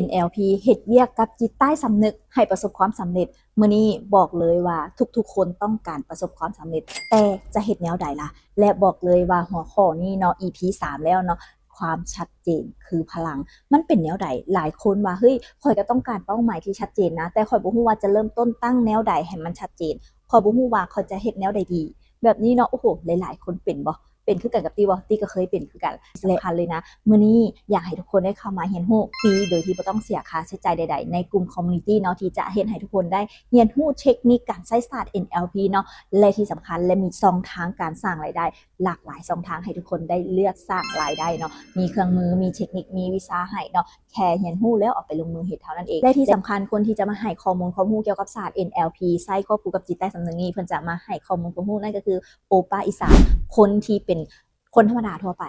ເອັນແອລພີ ເຮັດວຽກກັບຈິດໃຕ້ສຳນຶກໃຫ້ປະສົບຄວາມສຳເລັດ. ມື້ນີ້ບອກເລີຍວ່າທຸກໆຄົນຕ້ອງການປະສົບຄວາມສຳເລັດ, ແຕ່ຈະເຮັດແນວໃດລະ? ແລະ ບອກເລີຍວ່າຫົວຂໍ້ນີ້ເນາະ ອີພີສາມແລ້ວເນາະ, ຄວາມຊັດເຈນຄືພະລັງ. ມັນເປັນແນວໃດ? ຫຼາຍຄົນວ່າ ເຮີ້ຍ ຂ້ອຍກໍຕ້ອງການເປົ້າໝາຍທີ່ຊັດເຈນນະ, ແຕ່ຂ້ອຍບໍ່ຮູ້ວ່າຈະເລີ່ມຕົ້ນຕັ້ງແນວໃດໃຫ້ມັນຊັດເຈນ. ຂ້ອຍບໍ່ຮູ້ວ່າຂ້ອຍຈະເຮັດແນວໃດດີ. ແບບນີ້ເນາະ, ໂອ້ໂຫ ຫຼາຍໆຄົນເປັນບໍ່? ເປັນຄືກັນກັບຕິບໍ່? ຕິກໍເຄີຍເປັນຄືກັນ. ສຳຄັນເລີຍນະ, ມື້ນີ້ຢາກໃຫ້ທຸກຄົນໄດ້ເຂົ້າມາຮຽນຮູ້ຟຣີໂດຍທີ່ບໍ່ຕ້ອງເສຍຄ່າໃຊ້ຈ່າຍໃດໆ ໃນກຸ່ມຄອມມູນິຕີ້ເນາະ ທີ່ຈະເຮັດໃຫ້ທຸກຄົນໄດ້ຮຽນຮູ້ເທັກນິກການໃຊ້ສາດ ເອັນແອລພີ ເນາະ ແລະ ທີ່ສຳຄັນ ແລະ ມີຊ່ອງທາງການສ້າງລາຍໄດ້ຫຼາກຫຼາຍຊ່ອງທາງໃຫ້ທຸກຄົນໄດ້ເລືອກສ້າງລາຍໄດ້ເນາະ, ມີເຄື່ອງມື ມີເທັກນິກ ມີວິຊາໃຫ້ເນາະ, ແຄ່ຮຽນຮູ້ແລ້ວເອົາໄປລົງມືເຮັດເທົ່ານັ້ນເອງ. ແລະ ທີ່ສຳຄັນ ຄົນທີ່ຈະມາໃຫ້ຂໍ້ມູນຄວາມຮູ້ກ່ຽວກັບສາດ ເອັນແອລພີ ໃຊ້ຄວບຄູ່ກັບຈິດໃຕ້ສຳນຶກນີ້ ເພິ່ນຈະມາໃຫ້ຂໍ້ມູນຄວາມຮູ້ ນັ້ນກໍຄືໂອປ້າອີສານ, ຄົນທີ່ເປັນຄົນທຳມະດາທົ່ວໄປ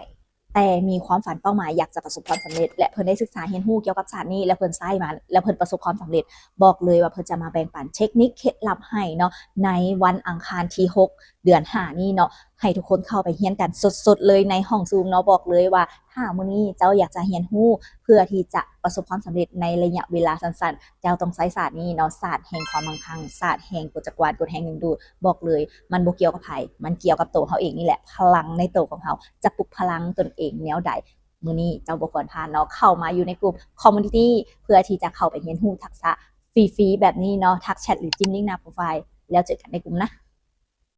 ແຕ່ມີຄວາມຝັນເປົ້າໝາຍຢາກຈະປະສົບຄວາມສຳເລັດ ແລະ ເພິ່ນໄດ້ສຶກສາຮຽນຮູ້ກ່ຽວກັບສາດນີ້ ແລະ ເພິ່ນໃຊ້ມັນ ແລະ ເພິ່ນປະສົບຄວາມສຳເລັດ. ບອກເລີຍວ່າເພິ່ນຈະມາແບ່ງປັນເທັກນິກເຄັດລັບໃຫ້ເນາະ ໃນວັນອັງຄານທີຫົກ ເດືອນຫ້ານີ້ເນາະ, ໃຫ້ທຸກຄົນເຂົ້າໄປຮຽນກັນສົດໆເລີຍໃນຫ້ອງຊູມເນາະ. ບອກເລີຍວ່າຖ້າມື້ນີ້ເຈົ້າຢາກຈະຮຽນຮູ້ເພື່ອທີ່ຈະປະສົບຄວາມສຳເລັດໃນໄລຍະເວລາສັ້ນໆ, ເຈົ້າຕ້ອງໃຊ້ສາດນີ້ເນາະ, ສາດແຫ່ງຄວາມມັ່ງຄັ່ງ, ສາດແຫ່ງກົດຈັກກວານ, ກົດແຮງດຶງດູດ. ບອກເລີຍ ມັນບໍ່ກ່ຽວກັບໃຜ, ມັນກ່ຽວກັບໂຕເຮົາເອງນີ້ແຫຼະ. ພະລັງໃນໂຕຂອງເຮົາຈະປຸກພະລັງຕົນເອງແນວໃດ, ມື້ນີ້ເຈົ້າບໍ່ຄວນພາດເນາະ. ເຂົ້າມາຢູ່ໃນກຸ່ມຄອມມູນິຕີ້ ເພື່ອທີ່ຈະເຂົ້າໄປຮຽນຮູ້ທັກສະຟຣີໆແບບນີ້ເນາະ, ທັກແຊັດ ຫຼື ຈິ້ມລິ້ງໜ້າໂປຣໄຟລ໌ ແລ້ວເຈີກັນໃນກຸ່ມນະ.